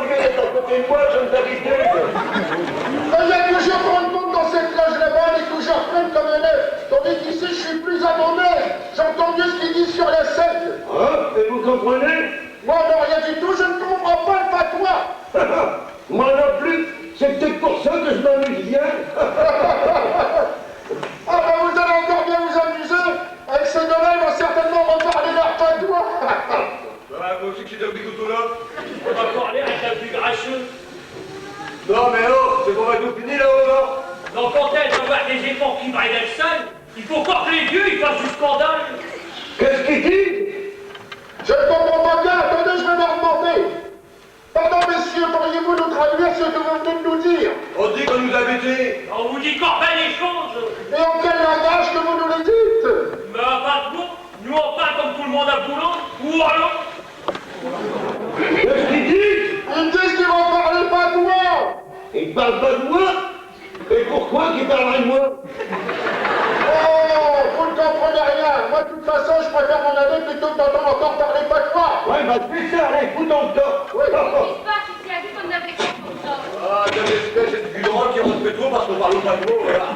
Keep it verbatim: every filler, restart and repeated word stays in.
Vous êtes à côté de moi, je ne t'habite plus. Mais il y a toujours trente comptes dans cette cage là-bas, elle est toujours pleine comme un œuf. Tandis qu'ici, je suis plus à mon aise. J'entends mieux ce qu'ils disent sur la scène. Hein ? Et vous comprenez ? Moi, non, rien du tout, je ne comprends pas le patois. Moi non plus, c'est peut-être pour ça que je m'amuse bien. Ah ben, vous allez encore bien vous amuser. Avec ces deux-là, ils vont certainement reparler leur patois. Ah, vous aussi, c'est un petit couteau là. On va parler avec un vieux grincheux. Non, mais oh, c'est qu'on va tout finir là-haut, non ? Dans quand elle va voir des éléphants qui braillent dans le sol, il faut pas que les vieux ils fassent du scandale. Qu'est-ce qu'il dit ? Je ne comprends pas bien, attendez, je vais leur demander. Pardon, messieurs, pourriez-vous nous traduire ce que vous venez de nous dire ? On dit qu'on nous a butés. On vous dit qu'on remet les choses. Et en quel langage que vous nous le dites ? Mais pas de mots. Nous, on parle comme tout le monde à Boulogne, ou à Londres. Qu'est-ce qu'il dit ? Ils disent qu'ils vont parler patois. Ils parlent pas de moi ? Et pourquoi qu'ils parleraient de moi ? Oh, vous ne comprenez rien. Moi, de toute façon, je préfère m'en aller plutôt que d'entendre encore parler patois. Ouais, bah, c'est ça, allez, foutons le camp. Oui. Qu'est-ce qui se passe ici ? À qui qu'on avait fait comme ça ? Ah, il y a une espèce de drôle qui rentre trop parce qu'on parle pas de mots, voilà.